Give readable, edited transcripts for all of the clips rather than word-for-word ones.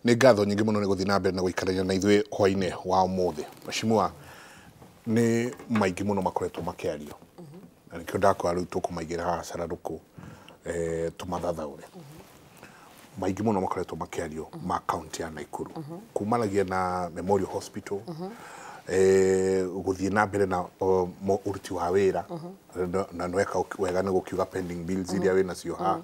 Nĩ ngatho nyingĩ mũno nĩ gũthiĩ na mbere na gũikarania na ithuĩ hwainĩ wa ũmũthĩ. Mheshimiwa, nĩ maingĩ mũno makoretwo makĩario na nĩkĩo ndakora rĩu tũkũmaigĩra haha cararũkũ, tũmathathaũre. Maingĩ mũno makoretwo makĩario ma kaunti ya Naikuru kumanagia na Memorial Hospital, gũthiĩ na mbere na ũruti wa wĩra, na nĩweka wega nĩ gũkiuga pending bills iria wĩ nacio haha,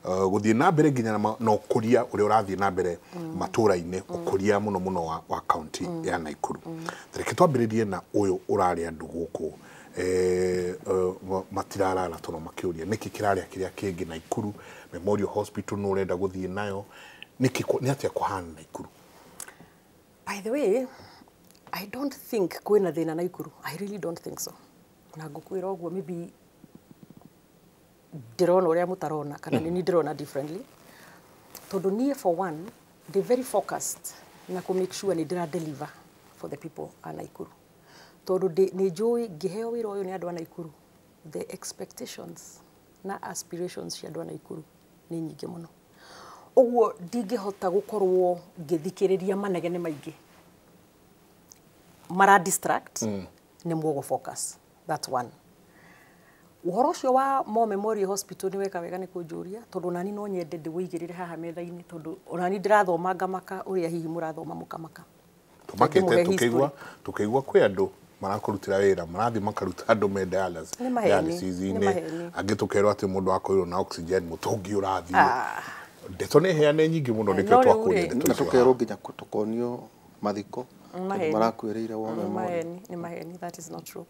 gũthiĩ na mbere nginya na ũkũria ũrĩa ũrathiĩ na mbere matũra-inĩ, ũkũria mũno mũno wa kaunti ya Naikuru. Reke twambĩrĩrie na ũyũ ũrarĩa andũ gũkũ, matirarara toro makĩũria nĩkĩ kĩrarĩa kĩrĩa kĩngĩ Naikuru. Memorial Hospital nĩ ũrenda gũthiĩ nayo nĩkĩ? Nĩ atĩa kũhana Naikuru? By the way, I don't think kwĩna thĩna Naikuru. I really don't think so. Na ngũkwĩra ũguo, maybe ndĩrona ũrĩa mũtarona kana nĩ niĩ ndĩrona differently. Tondũ niĩ for one, ndĩ very focused na kũ make sure nĩ ndĩra deliver for the people a Naikuru. Tondũ nĩ njũĩ ngĩheo wĩra ũyũ nĩ andũ a Naikuru, the expectations na aspirations cia andũ a Naikuru nĩ nyingĩ mũno. Ũguo ndingĩhota gũkorwo ngĩthikĩrĩria manegene maingĩ mara distract nĩ muogo focus. That's one. Ũhoro ũcio wa Mo Memorial Hospital, nĩ weka wega nĩ kũnjũria, tondũ nani no nyende ndĩwĩigĩrĩre haha metha-inĩ, tondũ onani ndĩrathoma ngamaka ũrĩa hihi mũrathoma mũkamaka. Tũmakĩte. Ndĩmũhe. Tũkĩigua kwĩ andũ marakũrutĩra wĩra, marathiĩ makaruta andũ me dialysis Nĩ maheni, dialysis-inĩ. Nĩ maheni. Angĩ tũkerwo atĩ mũndũ akorirwo na oxygen mũtũngi ũrathiĩ. Ah. Ndeto nĩ heane nyingĩ mũno, nĩkĩo No rĩu twakũria rĩ- ndeto Na icio. tũkerwo nginya tũkonio mathiko Nĩ maheni. tondũ marakuĩrĩire War Nĩ Memorial. maheni, nĩ maheni, that is not true.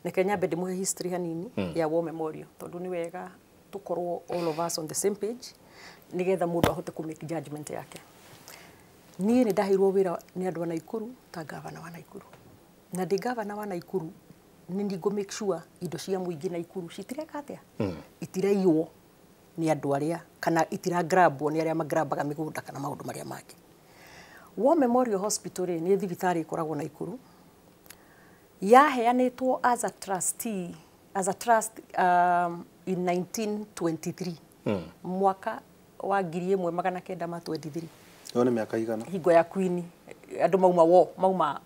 Reke nyambe ndĩmũhe history hanini ya War Memorial, tondũ nĩ wega tũkorwo all of us on the same page nĩgetha mũndũ ahote kũ make judgment yake. Niĩ nĩ ndaheirwo wĩra nĩ andũ a Naikuru ta gavana wa Naikuru, na ndĩ gavana wa Naikuru nĩ ngũ make sure indo cia mũingĩ Naikuru citireka atĩa, itiraiywo nĩ andũ arĩa kana itiragrabwo nĩ arĩa magrabaga mĩgũnda kana maũndũ marĩa mangĩ. War Memorial Hospital rĩ, nĩ thibitarĩ ĩkoragwo Naikuru, yaheanĩtwo as a trustee, as a trust, in 1923, mwaka wa 1923. Ĩyo nĩ mĩaka igana? Hingo ya Queen, andũ mauma war, mauma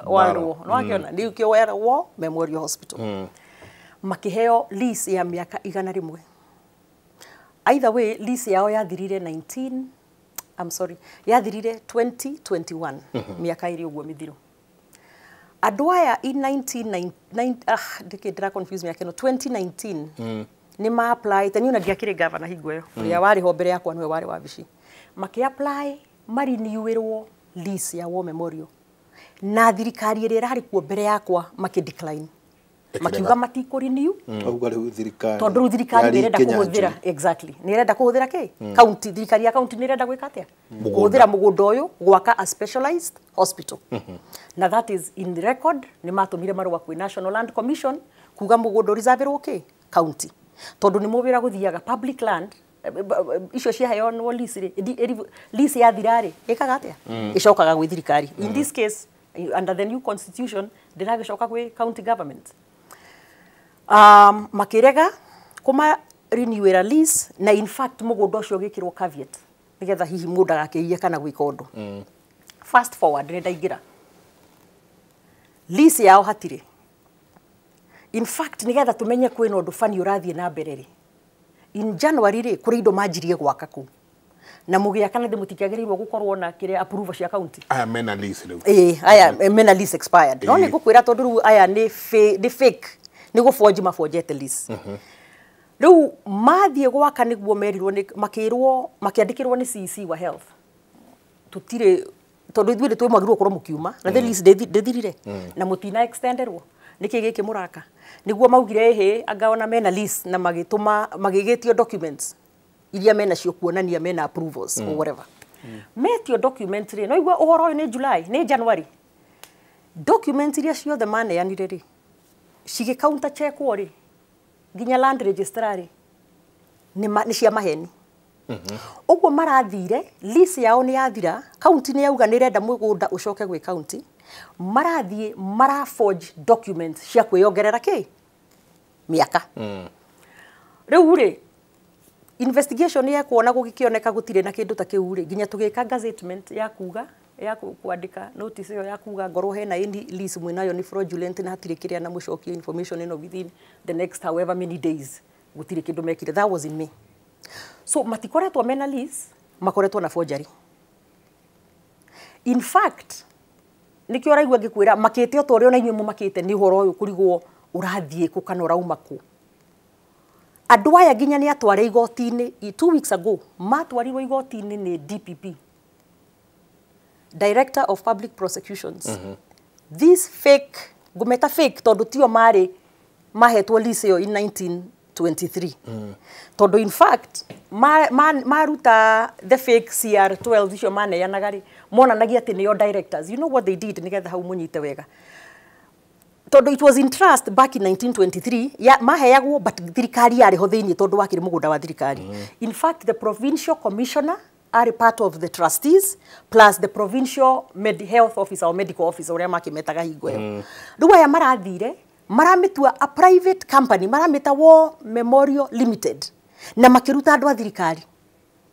World War, no akĩona nĩ kĩo War Memorial Hospital makĩheo lease ya mĩaka 100. Either way, lease yao yathirire 19, I'm sorry, yathirire 2021, mĩaka ĩrĩ ũguo mĩthiru. Andũ aya in 1999, ah, ndĩkĩ ndĩra confuse mĩaka ĩno, 2019 nĩ ma apply te niĩ ona ndiakĩrĩ gavana hingo ĩyo, ũrĩa warĩ ho mbere yakwa nĩwe warĩ wabici, makĩ apply marinewĩrwo lease ya War Memorial, na thirikari ĩrĩa ĩrarĩ kuo mbere yakwa makĩ decline, makiuga matikũ renew. Auga rĩu thirikari Tondũ rĩu thirikari nĩ ĩrenda yarĩ kũhũthĩra Kinyanjui. Exactly, nĩ ĩrenda kũhũthĩra kĩ county, thirikari ya county nĩ ĩrenda gwĩka atĩa? Kũhũthĩra mũgũnda ũyũ gwaka a specialized hospital. Na that is in the record. Nĩ matũmire marũa kwĩ National Land Commission kuga mũgũnda ũreserve-ĩrwo kĩ county, tondũ nĩ mũwĩra gũthiaga public land, icio ciaheanwo lease rĩ, lease yathira rĩ, ĩkaga atĩa? Ĩcokaga gwĩ thirikari. In this case, under the new constitution, ndĩragĩcoka gwĩ county government. Makĩrega kũma renewĩra lease, na in fact mũgũnda ũcio ũgĩkĩrwo caveat nĩgetha hihi mũndũ agakĩiye kana gwĩka ũndũ. Fast forward, nĩ ndaingĩra, lease yao hatirĩ. In fact, nĩgetha tũmenye kwĩna ũndũ bani ũrathiĩ na mbere rĩ, in January rĩ, kũrĩ indo manjirie gwaka kũu, na mũgĩaka na mũtikĩagĩrĩirwo gũkorwo na kĩrĩa, approval cia county. Aya mena lease rĩu? Ĩĩ, aya mena lease expired, no nĩ ngũkwĩra tondũ rĩu aya nĩ fake, nĩ gũbonji mabonjete lease. Rĩu mathiĩ gwaka nĩguo merirwo nĩ makĩrwo, makĩandĩkĩrwo nĩ CEC wa health, tũtirĩ, tondũ ithuĩ nĩ twĩ mwagĩrĩirwo gũkorwo mũkiuma na the lease ndĩthirire na mũtina extenderwo, nĩkĩ gĩkĩ mũraka? Nĩguo maugire ĩhĩ, anga ona mena lease, na magĩtũma magĩgĩtio documents iria mena cio kuonania mena approvals or whatever. Metio document rĩ, no igua ũhoro ũyũ nĩ July, nĩ January, document iria ciothe maneanire rĩ, cigĩ counter checkwo rĩ, nginya land registrar rĩ, nĩ cia maheni. Ũguo marathire, lease yao nĩ yathira, county nĩ yauga nĩ ĩrenda mũgũnda ũcoke gwĩ county, marathiĩ mara forge documents cia kwĩyongerera kĩ mĩaka. Rĩu rĩ, Investigation yekwo na gũgĩkĩoneka gũtirĩ na kĩndũ ta kĩu rĩ, nginya tũgĩka gazettement ya kuga, ya kwandĩka notice ĩyo ya kuga ngorwo hena any lease mwĩnayo nĩ fraudulent na hatirĩ kĩrĩa, na mũcokie information ĩno within the next however many days. Gũtirĩ kĩndũ mekire. That was in May. So matikoretwo mena lease, makoretwo na forgery. In fact, nĩkĩo ũraigua ngĩkwĩra makĩte o ta ũrĩa ona inyuĩ mũmakĩte nĩ ũhoro ũyũ, kũrigwo ũrathiĩ kũ kana ũrauma kũ. Andũ aya nginya nĩ atware igoti-inĩ. 2 weeks ago matwarirwo igoti-inĩ nĩ DPP, Director of Public Prosecutions. This fake, ngũmeta fake tondũ tio marĩ mahetwo lease ĩyo in 1923, tondũ in fact maruta the fake CR12 icio maneanaga rĩ, monanagia atĩ nĩo directors. You know what they did? Nĩgetha hau mũnyite wega, tondũ it was in trust back in 1923 ya maheagwo, but thirikari yarĩ ho thĩinĩ tondũ wakĩrĩ mũgũnda wa thirikari. In fact, the provincial commissioner are part of the trustees, plus the provincial health officer or medical officer, ũrĩa makĩmetaga hingo ĩyo. Rĩu aya marathire maramĩtua a private company, maramĩta War Memorial Limited, na makĩruta andũ a thirikari.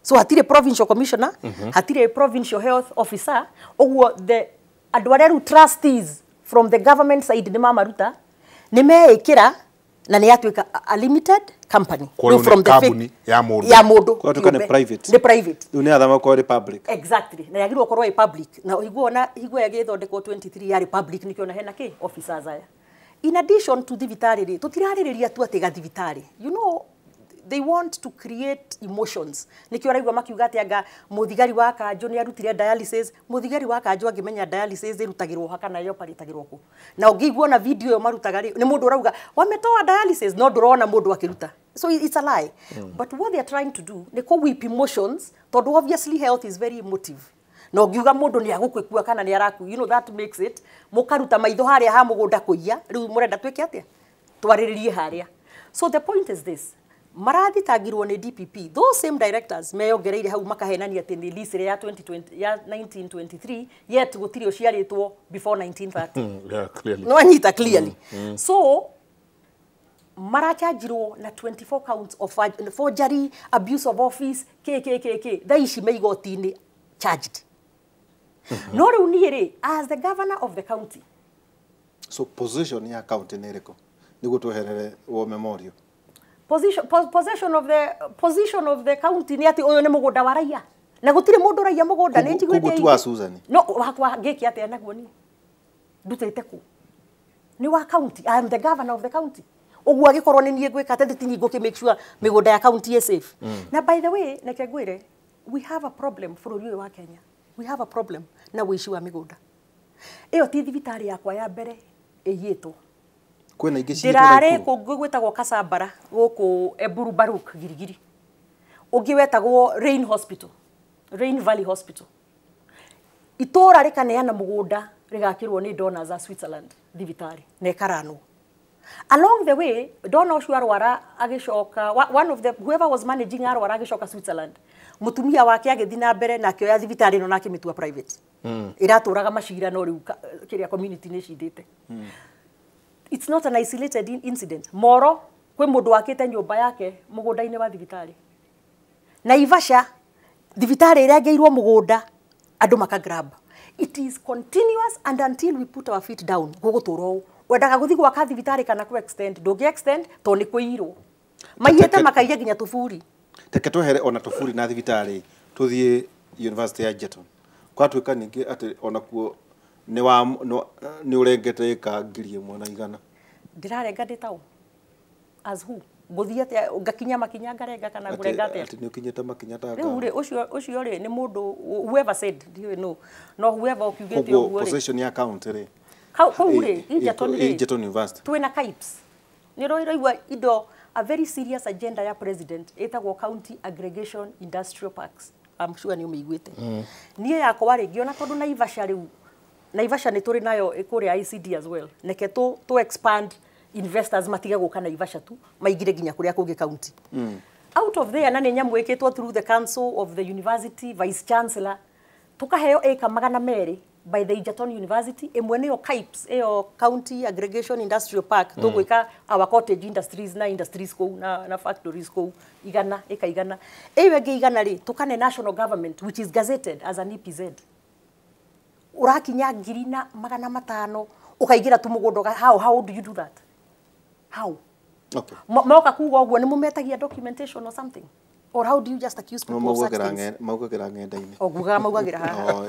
So hatirĩ provincial commissioner, hatirĩ provincial health officer. Ũguo the andũ arĩa rĩu trustees from the government side nĩ mamaruta, nĩ meĩkĩra na nĩ yatuĩka a limited company. Kwa rĩu Rĩu from nĩ the fake- kambuni ya mũndũ. Ya mũndũ Kwatuĩka nĩ kĩũmbe. Private. Nĩ private. Rĩu nĩ yathama kwa public. Exactly, na yagĩrĩirwo gũkorwo ĩ public, na higuo ona higuo yagĩthondekwo 23 yarĩ public, nĩkĩo ona hena kĩ officers aya. In addition to thibitarĩ rĩ, tũtirarĩrĩria tu atĩ gathibitarĩ. You know they want to create emotions, nĩkĩo ũraigua makiuga atĩ anga mũthigari wa kanjũ nĩ arutire dialysis. Mũthigari wa kanjũ angĩmenya dialysis ĩrutagĩrwo ha kana ĩoparatagĩrwo kũ? Na ũngĩigua ona video ĩyo marutaga rĩ, nĩ mũndũ ũrauga wametoa dialysis, no ndũrona mũndũ akĩruta. So it's a lie. But what they are trying to do nĩ kũ whip emotions, tondũ obviously health is very emotive, na ũngiuga mũndũ nĩ agũkwĩkua kana nĩ araku, you know that makes it mũkaruta maitho harĩa ha mũgũnda kũiya. Rĩu mũrenda twĩke atĩa? Twarĩrĩrie harĩa. So the point is this: marathitangirwo nĩ DPP. Those same directors meyongereire hau makahenania atĩ nĩ lease ĩrĩa ya 2020, ya 1923, yet gũtirĩ ũciarĩtwo before 1930. Yeah, clearly. No anyita clearly. So marachanjirwo na 24 counts of forgery, abuse of office, kkk. Thaa ici me igoti-inĩ charged. No rĩu niĩ rĩ, as the governor of the county, So position ya county nĩ ĩrĩkũ nĩguo tweherere War Memorial? Position, possession of the position of the county nĩ atĩ ũyũ nĩ mũgũnda wa raia na gũtirĩ mũndũ ũraiya mũgũnda nĩ njiguĩte Koguo ti aingĩ. wa Susan? No wakwa ngĩke atĩa naguo? Niĩ ndutĩte kũ? Nĩ wa county. I am the governor of the county. Ũguo angĩkorwo nĩ niĩ ngwĩka atĩ ti niĩ ngũkĩ make sure mĩgũnda ya county ĩ safe. Na by the way, reke ngwĩre, we have a problem bũrũri ũyũ wa Kenya. We have a problem na ũici wa mĩgũnda. Ĩyo ti thibitarĩ yakwa ya mbere ĩiyĩtwo. Kwĩna ingĩ ciĩtwo Ndĩrarĩ Nakuru? kũngĩ gwĩtagwo Kasambara gũkũ Eburu Baruk Girigiri, ũngĩ wetagwo Rain Hospital, Rain Valley Hospital. Itũra rĩkaneana mũgũnda rĩgakĩrwo nĩ donors a Switzerland thibitarĩ na ĩkaranwo. Along the way, donor ũcio arwara agĩcoka, one of the whoever was managing arwara agĩcoka Switzerland, mũtumia wake agĩthiĩ na mbere na akĩoya thibitarĩ ĩno na akĩmĩtua private. Ĩratũraga macira, no rĩu kĩrĩa community nĩ ĩcindĩte. It's not an isolated incident. Moro kwĩ mũndũ wakĩte nyũmba yake mũgũnda-inĩ wa thibitarĩ. Naivasha thibitarĩ ĩrengeirwo mũgũnda, andũ maka grab. It is continuous, and until we put our feet down, gũgũtũra ũũ. Wendaga gũthiĩ gwaka thibitarĩ kana kũ extend, ndũngĩ extend tondũ nĩ kũiyirwo maiyĩte, makaiya nginya tũburi. Reke twehere ona tũburi na thibitarĩ, tũthiĩ University ya Egerton. Kwatuĩka ningĩ atĩ onakuo nĩ wa nĩ ũrengete ĩka 1,100. Ndĩrarenga ndĩ taũ? As who? Ngũthiĩ atĩa ngakinya makinya ngarenga kana ngũrenga atĩa? Atĩ nĩ ũkinyĩte makinya ta Rĩu rĩ, ũcio rĩ, nĩ mũndũ whoever said, ndiũĩ no no whoever ũkiugĩte Koguo ũguo rĩ. possession ya county rĩ? Kũu rĩ, Egerton rĩ, Egerton University. Twĩna CAIPS, nĩ ũraigua indo, a very serious agenda ya president ĩtagwo County Aggregation Industrial Parks. I'm sure nĩ ũmĩiguĩte. Niĩ yakwa rĩ, ngĩona tondũ Naivasha rĩu, Naivasha nĩ tũrĩ nayo kũrĩa ICD as well, neke tũ expand, investors matige gũka Naivasha tu, maingĩre nginya kũrĩa kũngĩ county. Out of there, na nĩ nyamũ ĩkĩtwo through the council of the university, vice chancellor, tukaheo ĩka 200. by the Egerton University, ĩmwe nĩyo CAIPS, ĩyo County Aggregation Industrial Park, tũgwĩka our cottage industries na industries kũu na factories kũu igana, ĩka igana. Ĩyo ĩngĩ igana rĩ, tũkane national government which is gazetted as an EPZ. Ũrakinya 4,500 ũkaingĩra tu mũgũnda. How do you do that? How? Okay. Moka kuga ũguo nĩ mũmetagia documentation or something? Or how do you just accuse people of such things? Maugagĩra ng'enda-inĩ. O ngugaga maugagĩra haha.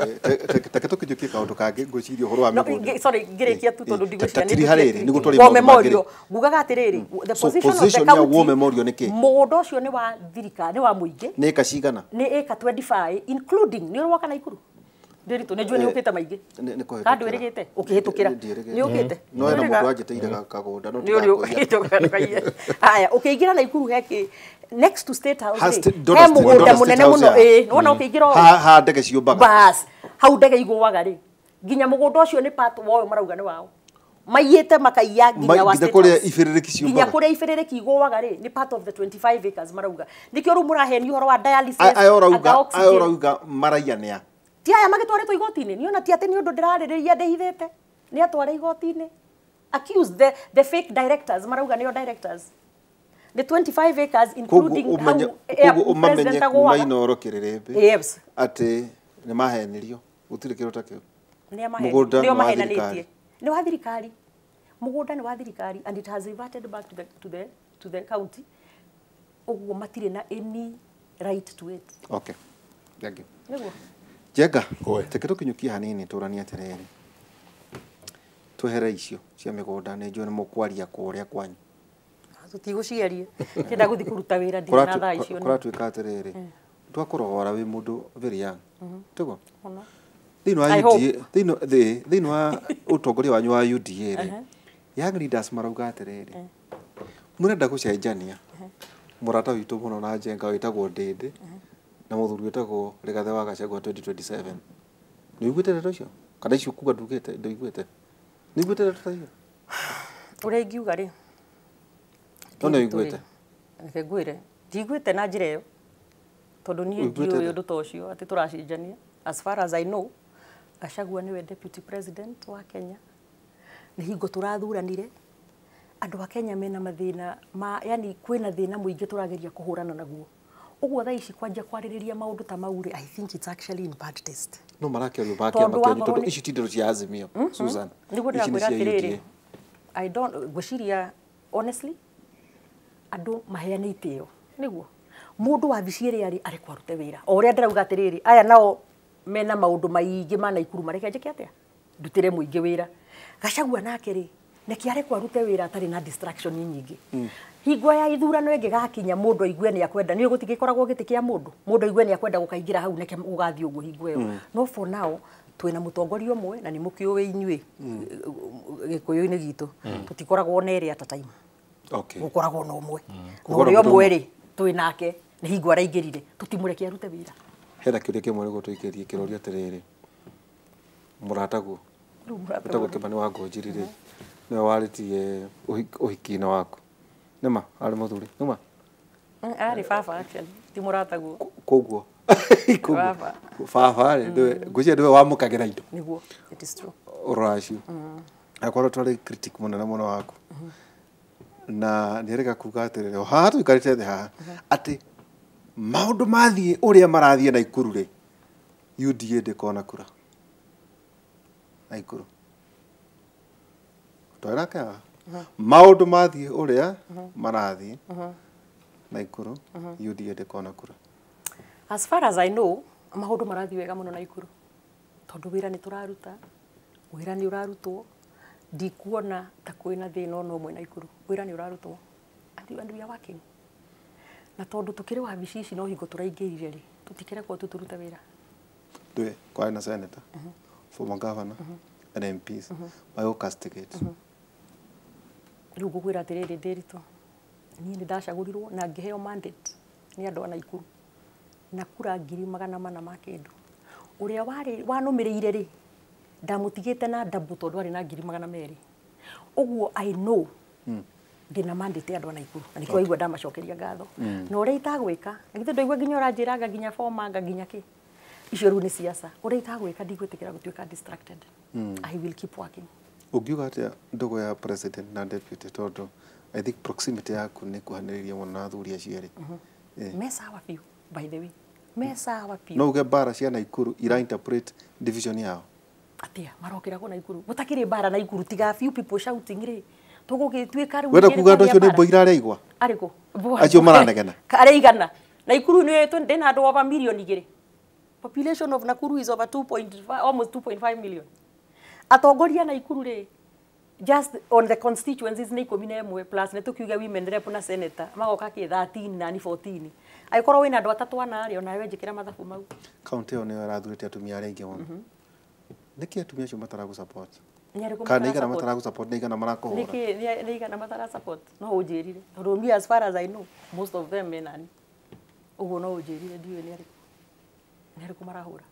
Take tũkĩnjũkie kaũndũ kangĩ ngwĩciria ũhoro wa mĩgũnda. Sorry, ngĩrĩkia tu tondũ ndigwĩciria nĩ tũrĩ harĩrĩ nĩguo twarĩ War Memorial. Ngugaga atĩrĩrĩ, the position of the county, War Memorial nĩ kĩ? Mũgũnda ũcio nĩ wa thirikari, nĩ wa mũingĩ. Nĩ ĩka cigana? Nĩ ĩka 25 including nĩ ũrĩ woka Naikuru? Ndĩritũ nĩ njũĩ nĩ ũkĩte maingĩ. Ka ndwĩrĩgĩte? Ũkĩhĩtũkĩra. Nĩ ũkĩte? No hena mũndũ anjĩtĩire kagũnda no Nĩ ũrĩ ũkĩte. Haya, ũkĩingĩra Naikuru he kĩ next to State House rĩ, he mũgũnda mũnene mũno, ĩĩ, nĩwona ũkĩingĩra ũũ? Ha ndege ciũmbaga. Bas, hau ndege igũaga rĩ, nginya mũgũnda ũcio nĩ part wa ũyũ marauga nĩ wao. Maiyĩte makaiya nginya wa State House. Nginya kũrĩa ibĩrĩrĩki ciũmbaga. Nginya kũrĩa ibĩrĩrĩki igũaga rĩ, nĩ part of the 25 acres marauga. Nĩkĩo rĩu mũrahenio ũhoro wa dialysis, Aya ũrauga maraiya nĩ a? Ti aya magĩtwarĩtwo igoti-inĩ, niona ti atĩ nĩ ũndũ ndĩrarĩrĩria ndĩhithĩte. Nĩ atware igoti-inĩ. Accuse the fake directors, marauga nĩo directors. The 25 acres including koguo ũmamenye kuma Inooro Kĩrĩrĩmbĩ. Yes. Atĩ nĩ mahenirio, gũtirĩ kĩndũ ta kĩu. Mũgũnda nĩ wa thirikari. Nĩ wa thirikari. Mũgũnda nĩ wa thirikari and it has reverted back to the county. Ũguo matirĩ na any right to it. Okay. Thank you. Nĩguo. Njenga, teke tũkinyũkie hanini tũranie atĩrĩrĩ. Twehere icio cia mĩgũnda nĩ njũĩ nĩ mũkwaria kũrĩa kwanyu. Tũtigũciaria. Ndĩrenda gũthiĩ kũruta wĩra ndirĩ na thaa icio. Kũratuĩka atĩrĩrĩ, twakũrogora wĩ mũndũ very young. Tiguo? Thĩinĩ wa UDA, thĩinĩ wa ũtongoria wanyu wa UDA rĩ, young leaders marauga atĩrĩrĩ, mũrenda gũcenjania mũrata witũ mũno na Njenga wĩtagwo Ndĩndĩ na mũthuri wĩtagwo Rigathĩ wa Gachagua 2027. Nĩ ũiguĩte ndeto icio? Kana icio kuga ndugĩte ndũiguĩte? Nĩ ũiguĩte ndeto ta icio? Ũrĩa ingiuga rĩ, no nĩ ũiguĩte? Reke ngwĩre, ndiguĩte na njĩra ĩyo tondũ niĩ ndiũĩ ũndũ ta ũcio atĩ tũracenjania. As far as I know, Gachagua nĩwe deputy president wa Kenya. Nĩ hingo tũrathuranire, andũ a Kenya mena mathĩna ma, yani kwĩna thĩna mũingĩ tũrageria kũhũrana naguo. Ũguo thaa ici kwanjia kwarĩrĩria maũndũ ta mau rĩ, I think it's actually in bad taste. No marakĩario makĩario tondũ ici ti ndeto cia Azimio, Susan. Nĩguo ndĩrakwĩra atĩrĩrĩ, I don't, ngwĩciria honestly andũ maheane itĩo nĩguo mũndũ wabici ĩrĩa arĩ arekwo arute wĩra. O ũrĩa ndĩrauga atĩrĩrĩ, aya nao mena maũndũ maingĩ ma Naikuru mareke njĩke atĩa, ndutĩre mũingĩ wĩra. Gachagua nake rĩ, nĩkĩ arekwo arute wĩra atarĩ na distraction nyingĩ. Hingo ya ithurano ĩngĩgakinya mũndũ aigue nĩ akwenda, nĩ gũtigĩkoragwo gĩtĩ kĩa mũndũ, mũndũ aigue nĩ akwenda gũkaingĩra hau nĩke gũgathiĩ ũguo hingo ĩyo. No for now twĩna mũtongoria ũmwe na nĩ mũkĩũĩ inyuĩ Gĩkũyũ-inĩ gitũ, tũtikoragwo na ĩrĩ at a time. Okay. Gũkoragwo na ũmwe. Na ũrĩa ũmwe rĩ, twĩ nake nĩ hingo araingĩrire, tũtimũreke arute wĩra. Hena kĩũria kĩmwe nĩguo tũikĩrie kĩroria atĩrĩrĩ, mũrataguo wĩtagwo Kĩmani wa Ngũnjiri rĩ, nĩwe warĩtie ũhiki-inĩ waku. Nĩma arĩ mũthuri, nĩma? Arĩ baba actually, ti mũrataguo. Koguo baba rĩ, ngwĩciria nĩwe wamũkagĩra indo. Nĩguo, it is true. Ũracio. Akorwo twarĩ critic mũnene mũno waku. Na nĩerĩga kuga atĩrĩrĩ, o haha tũikarĩte thĩ haha, atĩ maũndũ mathiĩ ũrĩa marathiĩ Naikuru rĩ, UDA ndĩkona kura Naikuru. Twarĩ nake haha. Maũndũ mathiĩ ũrĩa marathiĩ Naikuru, UDA ndĩkona kura. As far as I know, maũndũ marathiĩ wega mũno Naikuru. Tondũ wĩra nĩ tũraruta, wĩra nĩ ũrarutwo, ndikuona ta kwĩna thĩna ona ũmwe Naikuru. Wĩra nĩ ũrarutwo. And we are working. Na tondũ tũkĩrĩ wabici ici no hingo tũraingĩrire rĩ, tũtikĩrekwo tu tũrute wĩra. Ndũĩ, kwarĩ na senator, former governor, and MPs, magĩgũ castigate. Rĩu ngũkwĩra atĩrĩrĩ Ndĩritũ, niĩ nĩ ndacagũrirwo na ngĩheo mandate nĩ andũ a Naikuru na kura 400,000 ma kĩndũ. Ũrĩa warĩ wanũmĩrĩire rĩ, ndamũtigĩte na double tondũ arĩ na 200,000. Ũguo I know ndĩna mandate ya andũ a Naikuru na nĩkĩo waigua ndamacokeria ngatho. Na ũrĩa itagwĩka, na githĩ ndwaigua nginya ũranjĩranga nginya form anga nginya kĩ. Icio rĩu nĩ siasa. Ũrĩa itagwĩka ndigwĩtĩkĩra gũtuĩka distracted. I will keep working. Ũngiuga atĩa ndũgũ ya president na deputy, tondũ I think proximity yaku nĩ kuhanĩrĩria mũno na athuri acio erĩ? Me sawa biũ, by the way. Me sawa biũ. No uge mbara cia Naikuru ira interpret division yao? Atia marokĩra kũ Naikuru? Gũtakĩrĩ mbara Naikuru tiga few people shouting rĩ. Tũgũgĩtuĩka rĩu. Wenda kuga andũ acio nĩ mbũira areigwa? Arĩkũ? Acio maranegena. Areigana. Naikuru nĩ ndĩna andũ over 2 million. Population of Nakuru is over 2.5, almost 2.5 million. Atongoria Naikuru rĩ, just on the constituencies nĩ 11 plus nĩ tũkiuge women rep na senator magoka kĩ 13 na ni 14. Angĩkorwo wĩna andũ atatũ ana rĩ, onawe njĩkĩra mathabu mau. Kaunti ĩyo nĩyo ĩrathurĩte atumia arĩa aingĩ mũno. Nĩkĩ atumia acio mataragũ support? Nĩ arĩkũ? Kana nĩ igana matara support? Mataragũ support, nĩ igana marakũhũra? Nĩkĩ nĩ igana matara support? No ũnjĩrire, tondũ me, as far as I know, most of them menani ũguo. No ũnjĩrire, ndiũĩ nĩ arĩkũ, nĩ arĩkũ marahũra.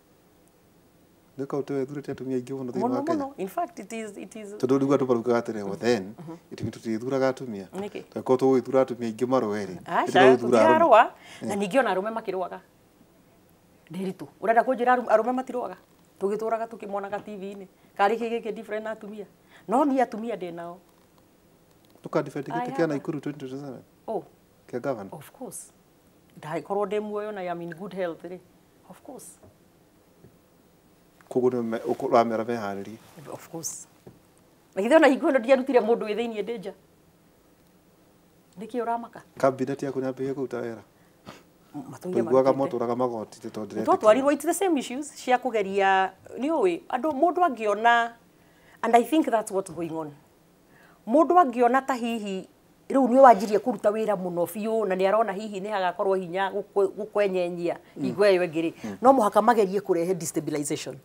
Nĩ kaunti ĩyo ĩthurĩte atumia aingĩ mũno thĩinĩ Mũno. wa Kenya. Mũno. In fact, it is Tondũ rĩu andũ maraugaga atĩrĩ, well, then itumi tũtithuraga atumia. Nĩkĩ? Tangĩkorwo tũgũgĩthura atumia aingĩ marũe rĩ, Aca. nĩtũgũthura arũme. Tũtirarũa, na ningĩ ona arũme makĩrũaga ndĩritũ. Ũrenda kũnjĩra arũme matirũaga? Tũgĩtũraga tũkĩmonaga TV-inĩ karĩ kĩ gĩkĩ different na atumia? No niĩ atumia ndĩ nao. Tũka defend gĩtĩ I kĩa have. Naikuru 2027 Oh. kĩa governor? Of course, ndagĩkorwo ndĩ muoyo na I am in good health rĩ, of course. Koguo nĩ ũramera meharĩrie? Of course. Na githĩ ona hingo ĩno ndiarutire mũndũ wĩ thĩiniĩ ndĩ nja? Nĩkĩ ũramaka? Cabinet yaku nĩyambĩrĩria kũruta wĩra? Matũire Tũiguaga marutĩte. mwatũraga magoti tondũ ndĩretĩkĩra. Twatwarirwo, it's the same issues cia kũgeria. Nĩ ũĩ andũ, mũndũ angĩona, and I think that's what's going on, mũndũ angĩona ta hihi rĩu nĩ wanjirie kũruta wĩra mũno biũ na nĩ arona hihi nĩ hagakorwo hinya gũkwenyenyia hingo ĩyo ĩngĩ rĩ, no mũhaka magerie kũrehe destabilization,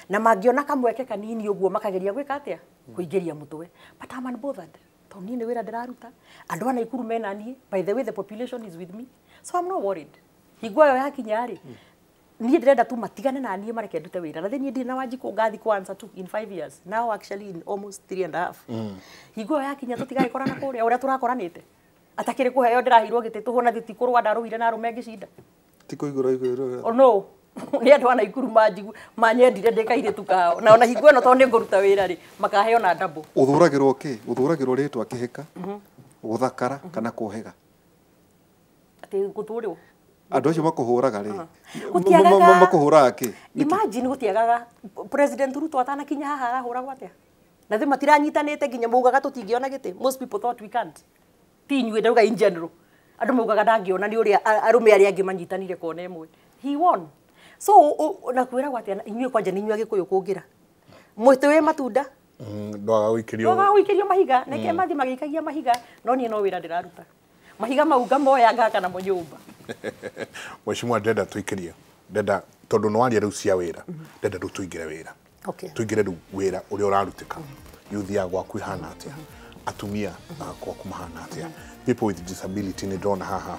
na mangĩona kamweke kanini ũguo makageria gwĩka atĩa, kũingĩria mũtwe. But I'm unbothered, tondũ niĩ nĩ wĩra ndĩraruta. Andũ a Naikuru mena niĩ. By the way, the population is with me, so I'm not worried. Hingo ĩyo yakinya rĩ, niĩ ndĩrenda tu matigane na niĩ, mareke ndute wĩra. Na niĩ ndirĩ na Wanjikũ ngathi kwanza tu in 5 years now, actually in almost three and a half. Hingo ĩyo yakinya tũtigagĩkorana kũrĩa ũrĩa tũrakoranĩte, atakĩrĩ kũheo ndĩraheirwo gĩtĩ tũhũ na thiti kũrũa ndarũire na arũme ngĩcinda. Ti kũigũrũ igũrũ. Oh no, nĩ andũ a Naikuru manjigu manyendire ndĩ kairĩtu kao, na ona hingo ĩno tondũ nĩ ngũruta wĩra rĩ, makaheo na double. Ũthũragĩrwo kĩ? Ũthũragĩrwo rĩtwa kĩhĩka, gũthakara kana kũhĩga? Atĩ gũthũrĩrwo? Andũ acio makũhũraga rĩ, Gũtiagaga. makũhũraga kĩ? Nĩkĩ? Imagine, gũtiagaga. President Ruto atanakinya haha arahũragwo atĩa? Na thĩ matiranyitanĩte nginya maugaga tũtingĩona gĩtĩ. Most people thought we can't. Ti inyuĩ, ndauga in general, andũ maugaga ndangĩona nĩ ũrĩa arũme arĩa angĩ manyitanire kona ĩmwe. He won. So na kwĩragwo atĩa inyuĩ kwanja nĩ inyuĩ Agĩkũyũ kũngĩra mũtĩ wĩ matunda? Ndwaga gũikĩrio. Ndwaga gũikĩrio mahiga. Neke mathi magĩikagia mahiga, no niĩ no wĩra ndĩraruta. Mahiga mau ngamoya ngaka namo nyũmba. Mheshimiwa, ndĩrenda tũikĩrie, ndĩrenda tondũ nĩ waria rĩu cia wĩra, ndĩrenda rĩu tũingĩre wĩra. Okay. Tũingĩre rĩu wĩra ũrĩa ũrarutĩka. Youth ya gwaku ihana atĩa? Atumia gwaku mahana atĩa? People with disability nĩ ndĩrona haha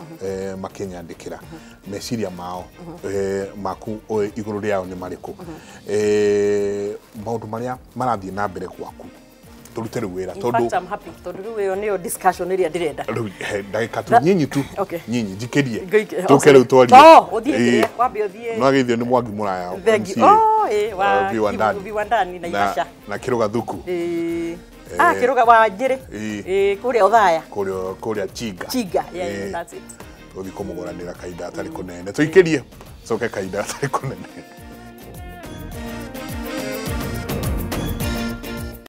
makĩnyandĩkĩra meciria mao maku igũrũ rĩao nĩ marĩkũ, maũndũ marĩa marathiĩ na mbere gwaku. Tũrute rĩu wĩra. In Tondũ fact, I'm happy tondũ rĩu ĩyo nĩyo discussion ĩrĩa ndĩrenda. Rĩu ndagĩka tu nyinyi tu. Okay. Nyinyi njikĩrie. Oh, tũke rĩu twarie. Oh, ũthiĩ kĩrĩa, wambe ũthiĩ. No ageithio nĩ Mwangi Mũraya. Thank you. MCA, Oh, wa Viwandani. Viwandani, Naivasha. Na Kĩrũgathuku. Ĩĩ. Ah, Kĩrũga wa Njĩrĩ. Ĩĩ. Ĩĩ, kũrĩa Othaya. Kũrĩa Chinga. Chinga. Yeah, that's it. Tũthiĩ kũmũgũranĩra kahinda gatarĩ kũnene. Tũikĩrie coke kahinda gatarĩ kũnene.